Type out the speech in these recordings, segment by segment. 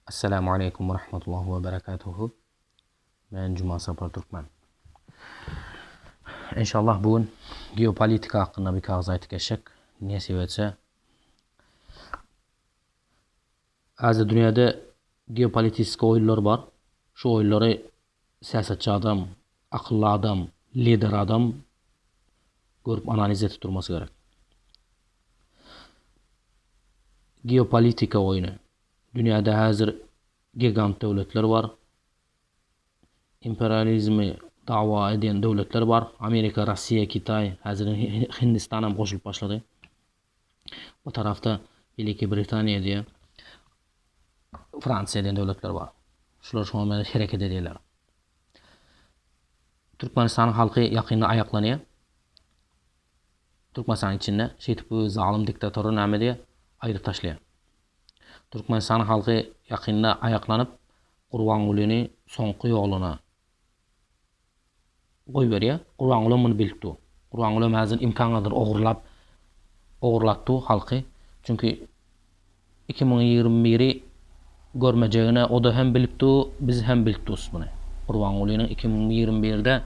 Esselamu aleýkum we rahmetullahi we berekatuhu. Men Juma Sapar Türkmen. Inşallah bu gün geopolitika hakynda bir kagyz aýtyp geçjek. Nesip etse. Häzir dünýäde geopolitiski oýunlar bar. Şu oýunlary syýasatçy adam, akylly adam, lider adam görüp analiz edip durmasy gerek. Geopolitika oýny. Dünýäde häzir gigant döwletler bar. Imperializmi dawa edýän döwletler bar. Amerika, Russiýa, Kitaý, häzir Hindistan hem goşulyp başlady. Bu tarapda Beliki Britaniýa diýe Fransiýa diýen döwletler bar. Şular şoňa meňzeş hereket edýärler. Türkmenistanyň halky ýakynda aýaklanýar. Türkmenistanyň içinde şeýdip bu zalym diktatory näme edýär? Aýryp taşlaýar. Türkmenistanyň halky ýakynda aýaklanyp Gurbangulyny soňky ýoluna goýberýär. Gurbangulam muny bilip dur. Gurbangulam häzir imkan gadyr ogurlap ogurlap dur halky. Çünki 2021-i görmejegine o-da hem bilip dur, biz hem bilip durus muny. Gurbangulynyň 2021-de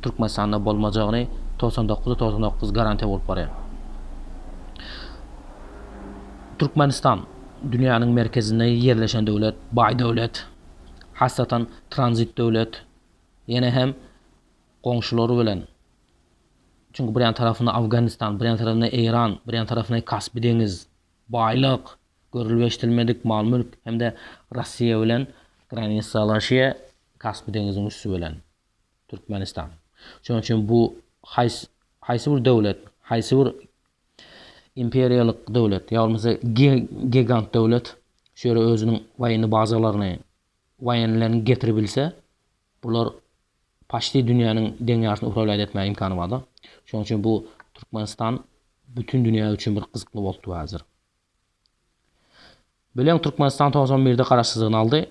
Türkmenistanda bolmajagyny 99 99 garantiýa bolup barýar. Türkmenistan dünýäniň merkezinde ýerleşen döwlet, baý döwlet. Hasatan tranzit döwlet. Ýene hem goňşulary bilen. Çünki bir ýan tarapynda Afganistan, bir ýan tarapynda Eýran, bir ýan tarapynda Kaspi deňiz, baýlyk, görülip-eşidilmedik mal-mülk hem-de Russiýa bilen granisalaşýar Kaspi deňiziň üsti bilen Türkmenistan. Şonuň üçin bu haýsy haýsy bir döwlet, haýsy bir imperiýalyk döwlet, ýa bolmasa gigant döwlet şu ýere özüniň woýenny bazalaryny, woýenlerini getiribilse, bular paçti dünýäniň deň ýarysyny uprawlýat etmäge imkany barda. Şonuň üçin bu Türkmenistan bütün dünýä üçin bir gyzykly bolupdy häzir. Bileň Türkmenistan 91-de garaşsyzlygyny aldy.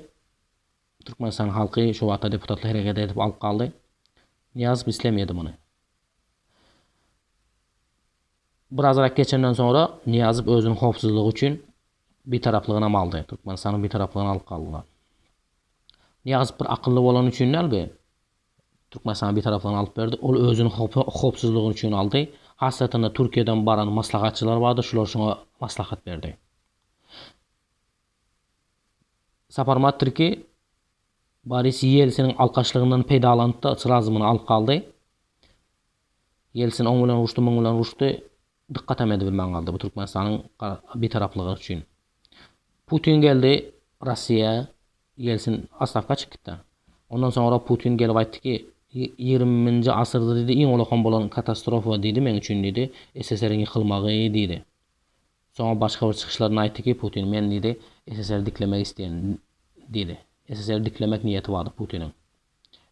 Türkmenistanyň halky şo wagtda deputatlar hereket edip alyp galdy. Nyýazow islemeýärdi muny. Birazrak geçenden soňra Nyýazow özüniň howpsuzlygy üçin Bitaraplygynam aldy. Türkmenistanyň Bitaraplygyny alyp galdylar. Nyýazow bir akylly bolany üçin däl bu. Türkmenistanyň Bitaraplygyny alyp berdi. Ol özüniň howpsuzlygy üçin aldy. Hasratynda Türkiýeden baran maslahatçylar bardy, şular şoňa maslahat berdi. Saparmyrat Tirki Boris Ýelsiniň alkaşlygyndan peýdalanyp-da srazy muny alyp galdy. Ýelsin oň bilen uruşdy, muň bilen uruşdy, dykgatam edibilmän galdy bu Türkmenistanyň bitaraplygy üçin. Putin geldi Rossiýa, Ýelsin otstawka çykyp gitdi. Ondan soňra Putin gelip aýtdy ki, ýigriminji asyrda diýdi, iň ulakan bolan katastrofa diýdi meň üçin diýdi, SSR-iň ýykylmagy diýdi. Soňra başga bir çykyşlarynda aýtdy ki, Putin men diýdi, SSR-i diklemek isleýän diýdi. SSR-i diklemek niýeti bardy Putiniň.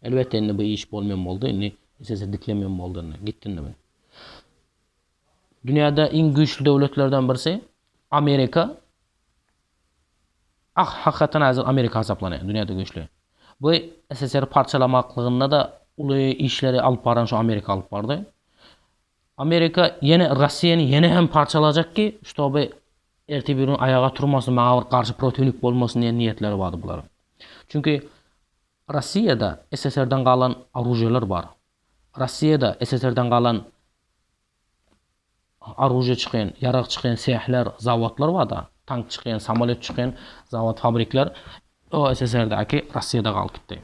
Elbetde indi bu iş bolmaýan boldy, indi SSR diklemeýän boldy indi, gitdi indi bu. Dünýäde iň güýçli döwletlerden birisi Amerika. Ah, hakykatdan häzir Amerika hasaplanýar dünýäde güýçli. Bu SSR parçalamaklygynda da uly işleri alyp baran şu Amerika alyp bardy. Amerika ýene Russiýany ýene hem parçalajak ki, ştoby ertir bir gün aýaga turmasyn, maňa bir garşy protiwnik bolmasyn diýen niýetleri bardy bularyň. Çünki Russiýada SSR-den galan oružýalar bar. Russiýada SSR-den galan oružýa çykýan, ýarag çykýan sehler, zawodlar bar-da. Tank çykýan, samolýot çykýan zawod, fabrikler o SSR-däki Russiýada galyp gitdi.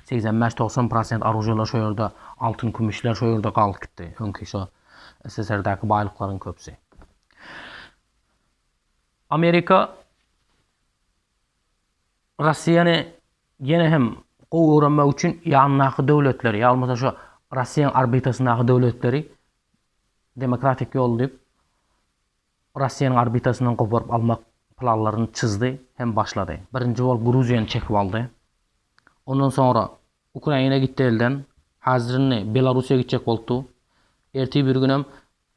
85-90 prosent oružýalar şo ýerde, altyn, kümüşler şo ýerde galyp gitdi. Öňki şo SSR-däki baýlyklaryň köpüsi. Amerika Russiýany ýene hem gowy öwrenmek üçin ýanyndaky döwletleri, ýa bolmasa şo Russiýanyň orbitasyndaky döwletleri demokratik ýol diýip Russiýanyň orbitasyndan goparyp almak planlaryny çyzdy hem başlady. Birinji bolup Gruziýany çekip aldy. Ondan soňra Ukraina gitdi elden. Häzir indi Belarussiýa gitjek bolupdy. Ertir bir günem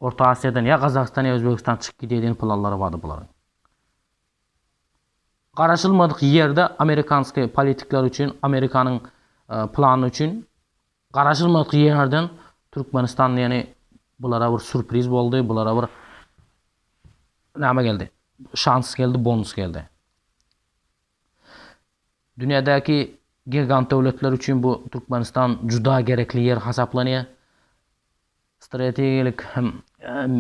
Orta Aziýadan ýa Gazagystan ýa Özbegistan çykyp gidýär diýen planlary bardy bularyň. Garaşylmadyk ýerde amerikanskiý politikler üçin, Amerikanyň plany üçin garaşylmadyk ýerden Türkmenistan diýeni bulara bir sürpriz boldy, bulara bir näme geldi? Şans geldi, bonus geldi. Dünýädäki gigant döwletler üçin bu Türkmenistan juda gerekli ýer hasaplanýar. Strategiýalyk hem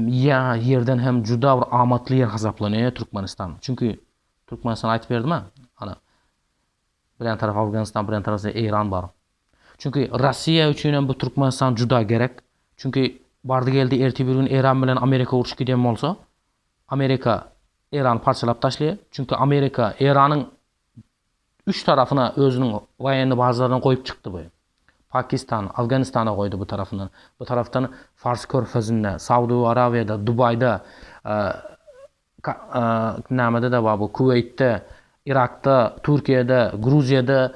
ýa ýerden hem juda bir amatly ýer hasaplanýar Türkmenistan. Çünki Türkmenistan aýtyp berdim-ä, ana, bir ýan tarapy Afganistan, bir ýan tarapy Eýran bar. Çünki Russiýa üçin hem bu Türkmenistan juda gerek. Çünki bardy-geldi ertir bir gün Eýran bilen Amerika urşup giden bolsa, Amerika Eýrany parçalap taşlaýar. Çünki Amerika Eýranyň üç tarapyna özüniň woýenny bazalaryny goýup çykdy bu. Pakistan, Afganistana goýdy bu tarapyndan. Bu tarapdan Fars körfezinde, Saudy Arabiýada, Dubaýda, nämede-de bar bu, Kuweýtde, Yrakda, Türkiýede, Gruziýada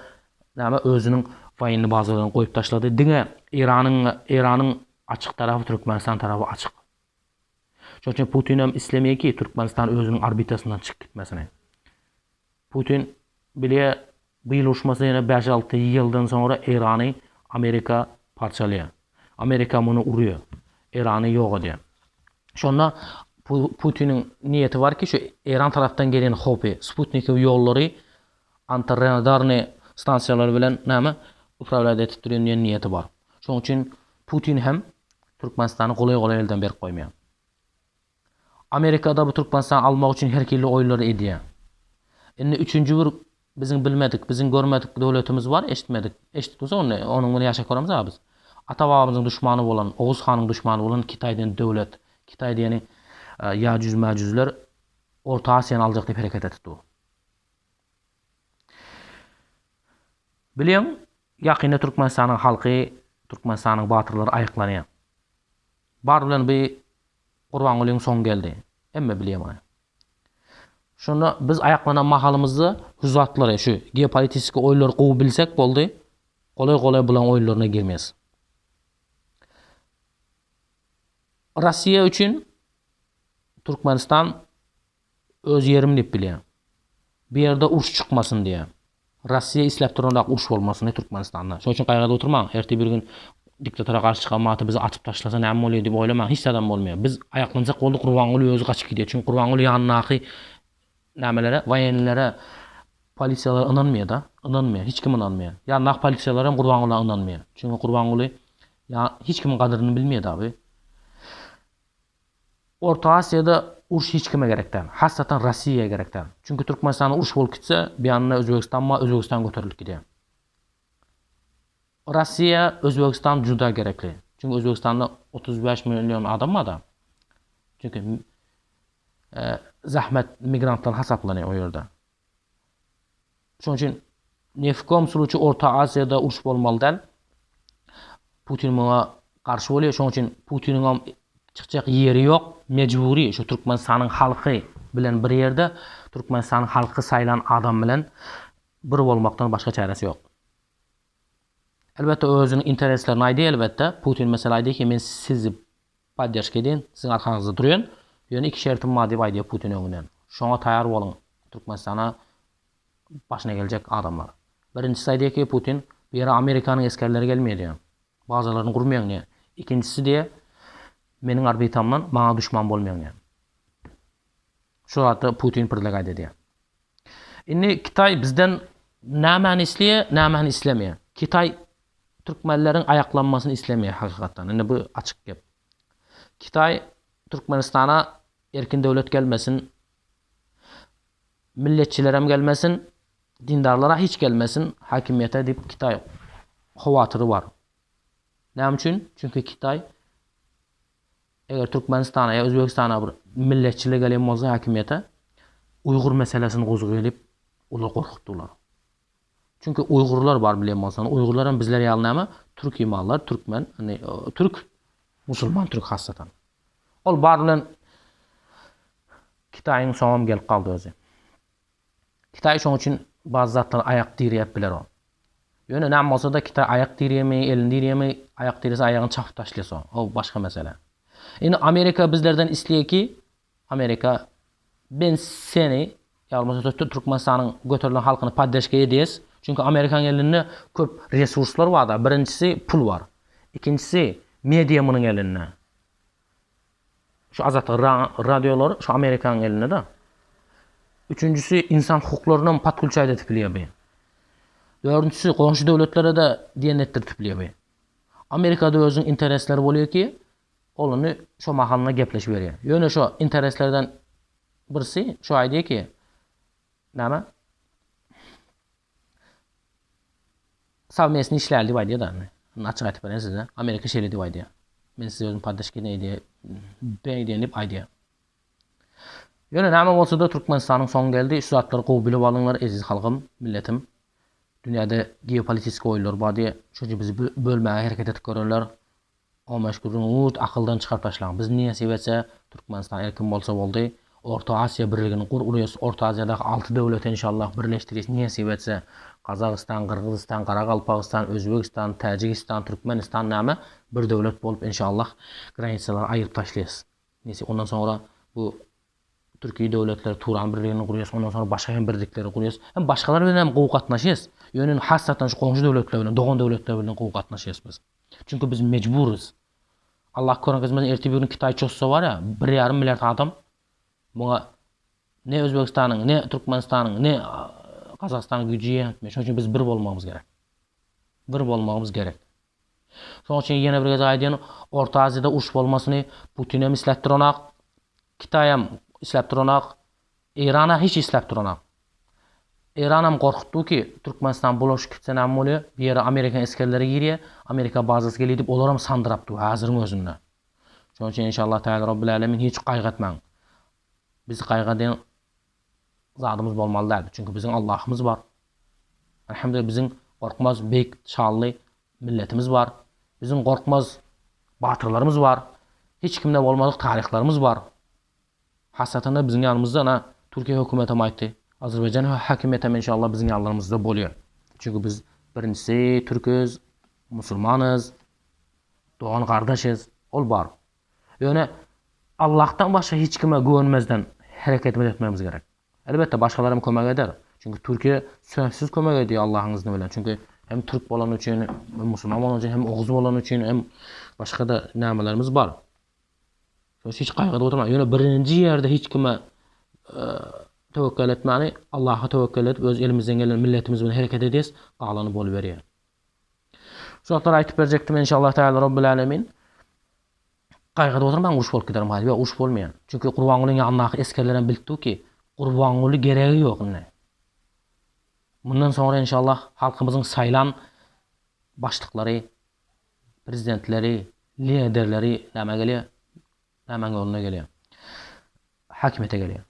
näme özüniň woýenny bazalaryny goýup taşlady. Diňe Eýranyň Eýranyň açyk tarapy Türkmenistan tarapy açyk. Şonuň üçin Putin hem islemeýär ki, Türkmenistan özüniň orbitasyndan çykyp gitmesini. Putin bilýär, bu ýyl uruşmasa ýene bäş-alty ýyldan soňra Eýrany Amerika parçalaýar. Amerika muny urýar. Eýrany ýok edýär. Şonda Putiniň niýeti bar ki, şu Eýran tarapdan gelýän howpy, sputnikowy ýollary antiredarnyý stansiýalar bilen näme upravlýat edip durýan diýen niýeti bar. Şonuň üçin Putin hem Türkmenistany golaý-golaý elden berip goýmaýar. Amerikada bu Türkmenistany almak üçin her hili oýunlary edýär. Indi üçünji bir biziň bilmedik, biziň görmedik döwletimiz bar, eşitmedik. Eşitdik bolsa onda onuň bilen ýaşap göremiz a biz. Ata-babamyzyň duşmany bolan, Oguz hanyň duşmany bolan Kitaý diýen döwlet. Kitaý diýeni Ýajüz-Mäjüzler Orta Asiýany aljak diýip hereket edip dur. Bilýäň, ýakynda Türkmenistanyň halky, Türkmenistanyň batyrlary aýyklanýar. Bar bilen bi Gurbangulyň soňy geldi. Hemme bilýär muny. Şonda biz aýaklanan mahalymyzda şu zatlary, şu geopolitiski oýunlary gowy bilsek boldy, golaý-golaý bulaň oýunlaryna girmeris. Russiýa üçin Türkmenistan öz ýerim diýip bilýär. Bu ýerde uruş çykmasyn diýýär. Russiýa isläp duranrak uruş bolmasyny Türkmenistanda. Şonuň üçin gaýgyda oturmaň. Ertir bir gün diktatora garşy çykan wagty bizi atyp taşlasa näme bolýar diýip oýlamaň. Hiç zadam bolmaýar. Biz aýaklanjak bolduk Gurbanguly özi gaçyp gidýär. Çünki Gurbanguly ýanyndaky nämelere, woýenlere, polisiýalara ynanmaýar-da. Ynanmaýar. Hiç kim ynanmaýar. Ýanyndaky polisiýalar hem Gurbangula ynanmaýar. Çünki Gurbanguly ýa hiç kimiň gadyryny bilmeýär abi. Orta Asiýada uruş hiç kime gerek däl. Hasatan Rossiýa gerek däl. Çünki Türkmenistanda uruş bolup gitse, bir ýanynda Özbegistan bar, Özbegistan göterilip gidýär. Rossiýa Özbegistan juda gerekli. Çünki Özbegistanda 35 million adam bar-da. Çünki e, zähmet migrantlar hasaplanýar o ýerde. Şonuň üçin nefkom sluçy Orta Aziýada uruş bolmaly däl. Putin muňa garşy bolýar. Şonuň üçin Putiniň hem çykjak ýeri ýok. Mejbury şu Türkmenistanyň halky bilen bir ýerde Türkmenistanyň halky saýlan adam bilen bir bolmakdan başga çäresi ýok. Elbetde özüniň intereslerini aýdýar elbetde. Putin mesela aýdýar ki men sizi Podderžka edýän, siziň arkaňyzda durýan, ýöne iki şertim bar diýip aýdýar Putin öňünden. Şoňa taýar boluň Türkmenistana başyna geljek adamlar. Birinjisi aýdýar ki Putin, bu ýere Amerikanyň esgerleri gelmeýär diýýär. Bazalaryny gurmaýaň diýýär. Ikinjisi diýýär, meniň orbitamdan maňa duşman bolmaýaň diýýär. Şu zatda Putin predlagать edýär. Indi Kitaý bizden nämäni isleýär, nämäni islemeýär. Kitaý türkmenleriň aýaklanmasyny islemeýär hakykatdan. Indi bu açyk gep. Kitaý Türkmenistana erkin döwlet gelmesin, milletçilerem gelmesin, dindarlara hiç gelmesin hakimiýete diýip Kitaý howatyry bar. Näme üçin? Çünki Kitaý Eger Türkmenistana ýa Özbegistana bir milletçilik gelen bolsa häkimiýete, uýgur meselesini gozgaýlyp, olar gorkutdylar. Çünki uýgurlar bar bilýän bolsaň, uýgurlar hem bizler ýaly näme? Türki mallar, türkmen, ýani türk, musulman türk hassatan. Ol bar bilen Kitaýyň soňam gelip galdy özi. Kitaý şoň üçin bazı zatlara aýak direýäp biler ol. Ýöne näme bolsa-da Kitaý aýak direýemi, elini direýemi, aýak direse aýagyny çapyp taşlaýar soň. O başga mesele. Indi Amerika bizlerden isleýär ki, Amerika ben seni ýa bolmasa Türkmenistanyň göterilen halkyny podderžka edýäs. Çünki Amerikanyň elinde köp resurslar bar-da. Birinjisi pul bar. Ikinjisi media munuň elinde. Şu Azatlyk radiolary şu Amerikanyň elinde-de. Üçünjisi insan hukuklarynam podkulçaýt edip bilýär bi. Dördünjisi, goňşy döwletlere-de diýen etdirtip bilýär bu. Amerikada özüniň interesleri bolýar ki, ol ony şo mahalynda gepleşip berýär. Ýöne şo intereslerden birisi şo aýdýar ki, näme? Sowmestny işläli diýip aýdýar da. Indi açyk aýdyp bereýin size. Amerika şeýle diýip aýdýar. Men size özüm poddeşka edýän diýen diýip aýdýar. Ýöne näme bolsa-da Türkmenistanyň soňy geldi. Şu zatlary gowy bilip alyňlar eziz halkym, milletim. Dünýäde geopolitiski oýunlar bar diýe, şonça bizi bölmäge hereket edip görenler. Omeş gürrüňi urt akyldan çykaryp taşlaň. Biz nesip etse Türkmenistan erkin bolsa boldy. Orta Asiýa birligini gur urýas. Orta Aziýadaky alty döwleti enşallah birleşdirýäs nesip etse. Gazagystan, Gyrgyzystan, Garagalpagystan, Özbegistan, Täjigistan, Türkmenistan näme bir döwlet bolup enşallah granisalary aýyryp taşlaýas. Nesip ondan soňra bu türki döwletler Turan birligini gurýas, ondan soňra başga hem birlikleri gurýas. Hem başgalar bilen hem gowy gatnaşýas. Ýöne hasratdan şu goňşy döwletler bilen, dogan döwletler bilen gowy gatnaşýas biz. Çünki biz mejburys. Allah körkezmesin ertir bir gün Kitaý çozsa bar ya, bir ýarym milliard adam muňa ne Özbegistanyň, ne Türkmenistanyň, ne Gazagystanyň güýji ýetmeýär. Şonuň üçin biz bir bolmagymyz gerek. Bir bolmagymyz gerek. Şonuň üçin ýene bir gezek aýdýan, Orta Aziýada uruş bolmasyny Putin hem isläp duranok, Kitaý hem isläp duranok, Eýran-a hiç isläp duranok. Eýran hem gorkutdy ki, Türkmenistan bulaşyp gitse näme bolýar, bu ýere Amerikan esgerleri girýär, Amerika bazasy gelýär diýip olar hem sandyrap dur häziriň özünde. Şonuň üçin inşallah Teala Robbil Älemin hiç gaýgy etmäň. Biz gaýgy edýän zadymyz bolmaly däl. Çünki biziň Allahymyz bar. Elhamdülillah biziň gorkmaz beýik şanly milletimiz bar. Biziň gorkmaz batyrlarymyz bar. Hiç kimde bolmadyk taryhlarymyz bar. Hasatanda biziň ýanymyzda ana Türkiýe hökümetem aýtdy. Azerbaýjan hökümetem inşallah biziň ýanlarymyzda bolýar. Çünki biz birinjisi türküz, musulmanyz, dogan gardaşyz. Ol bar. Ýöne Allahdan başga hiç kime güwenmezden hereketimizi etmegimiz gerek. Elbetde başgalar hem kömek eder. Çünki Türkiýe sözsüz kömek edýär Allahyň izni bilen. Çünki hem türk bolany üçin, hem musulman bolany üçin, hem oguz bolany üçin, hem başga-da nämelerimiz bar. Şonuň üçin hiç gaýgyda oturmaň. Ýöne birinji ýerde hiç kime e, töwekgel etmäni, Allaha töwekgel edip öz elimizden gelen milletimiz bilen hereket edýäs, galany boluberýär. Şu zatlar aýtyp berjekdim inşallah Teala Robbil Alemin. Gaýgyda oturmaň uruş bolup gider maýda. Ýok uruş bolmaýar. Çünki Gurbangulyň ýanyndaky esgerler hem bilipdi ki, Gurbanguly geregi ýok indi. Mundan soňra inşallah halkymyzyň saýlan başlyklary, prezidentleri, liderleri näme gelýär? Nämäň ýoluna gelýär? Hakimiýete gelýär.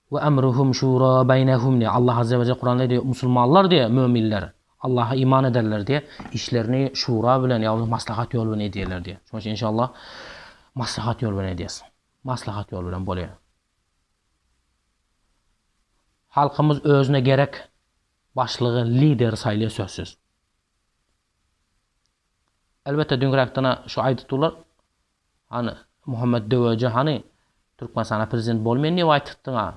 We emruhum şura beýnehum diýýär. Allah azze we jelle Kuranda diýýär, musulmanlar diýýär, möminler Allaha iman ederler diýýär, işlerini şura bilen, ýagny maslahat ýoly bilen edýärler diýýär. Şonuň üçin inşallah maslahat ýoly bilen edýäs. Maslahat ýoly bilen bolýar. Halkymyz özüne gerek başlygy, lideri saýlaýar sözsüz. Elbetde düňräkden şu aýdyp durlar. Hany Muhammet Döweji hany Türkmenistana prezident bolmaýyn diýip aýtypdyňa.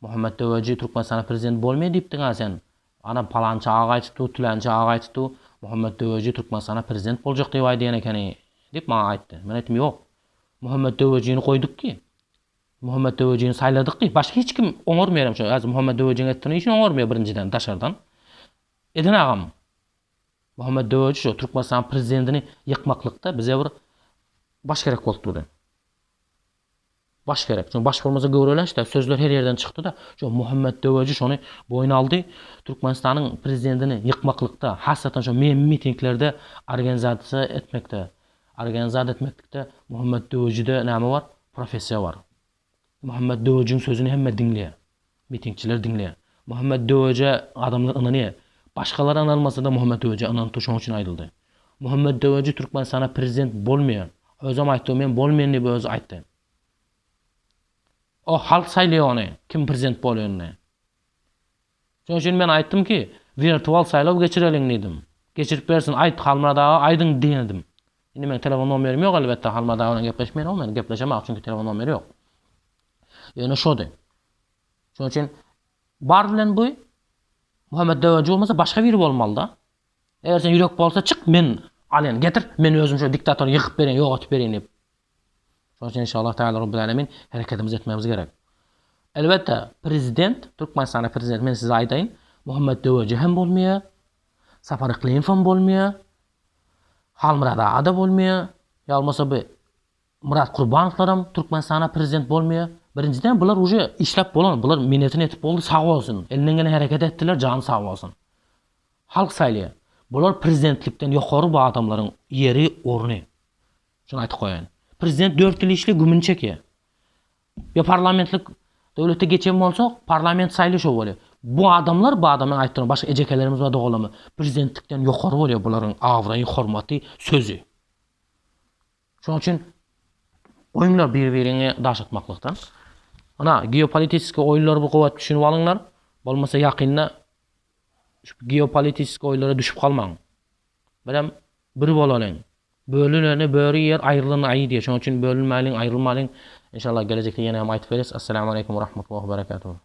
Muhammet Döweji Türkmenistana prezident bolmaýyn diýipdiňa sen. Ana palança aga aýtypdy, tülençe aga aýtypdy, Muhammet Döweji Türkmenistana prezident boljak diýip aýdýan ekeni diýip maňa aýtdy. Men aýtdym ýok. Muhammet Döwejini goýduk ki. Muhammet Döwejini saýladyk ki. Başga hiç kim oňarmaýar hem şo. Häzir Muhammet Döwejiniň etdirini işini oňarmaýar birinjiden daşardan. Eden agam Muhammet Döweji şu Türkmenistan prezidentini ýykmaklykda bize bir baş gerek bolup durdy. Baş gerek. Çünki baş bolmasa göwreleş-de, sözler her ýerden çykdy-da. Şu Muhammet Döweji şony boýun aldy. Türkmenistanyň prezidentini ýykmaklykda, hasratan şu mitinglerde organizasiýa etmekde, organizat etmeklikde Muhammet Döwejide näme bar? Professiýa bar. Muhammet Döwejiň sözüni hemme diňleýär. Mitingçiler diňleýär. Muhammet Döwejä adamlar ynanýar. Başgalar ynanmasa-da Muhammet Döwejä ynanypdyr, şonuň üçin aýdyldy. Muhammet Döweji Türkmenistana prezident bolmaýar. Özem aýtdy, men bolmaýan diýip özi aýtdy. O halk saýlaýar ony, kim prezident bolýanyny. Şonuň üçin men aýtdym ki, wirtual saýlaw geçireliň diýdim. Geçirip bersin, aýt Halmyrat aga, aýdyň diýdim. Indi meň telefon nomerim ýok elbetde, Halmyrat aga bilen gepleşmeýän, ol men gepleşemok, çünki telefon nomeri ýok. Ýöne şody. Şonuň üçin bar bilen bu Muhammet Döweji bolmasa başga biri bolmaly-da. Eger sen ýürek bolsa çyk men alýan getir, men özüm şo diktatory ýykyp bereýin, ýok etip bereýin diýip. Şonuň üçin inşallah Teala Robbil Alemin hereketimizi etmegimiz gerek. Elbetde, prezident, Türkmenistanyň prezidenti men size aýdaýyn. Muhammet Döweji hem bolmaýar. Sapar Yklymow hem bolmaýar. Halmyrat aga-da bolmaýar. Ýa bolmasa bu Myrat Kurbanowlaram Türkmenistana prezident bolmaýar. Birinjiden bular uje işläp bolan, bular minnetini etip boldy, sag bolsun. Elinden gelen hereket etdiler, jany sag bolsun. Halk saýlaýar. Bular prezidentlikden ýokary bu adamlaryň ýeri, orny. Şuny aýtyp goýaýyn. Prezident 4 ýyl işli gümüni çekýär. Ýa parlamentlik döwletde geçen bolsak, parlament saýlaýar şo bolýar. Bu adamlar, bu adamlaryň aýtdygyny başga ejekelerimiz bar doganlarymyz prezidentlikden ýokary bolýar bularyň abraýy, hormaty, sözi. Şonuň üçin goýuňlar bir-biriňi daş atmaklykdan. Ana, geopolitiski oýunlary bir gowy düşünip alyňlar. Bolmasa ýakynda şu geopolitiski oýunlara düşüp galmaň. Birem bir bolalyň. Bölüneni böri iýer, aýrylany aýy diýer. Şonuň üçin bölünmäliň, aýrylmalyň. Inşallah gelejekde ýene hem aýtyp bereris. Assalamu aleýkum we rahmetullah we berekatuhu.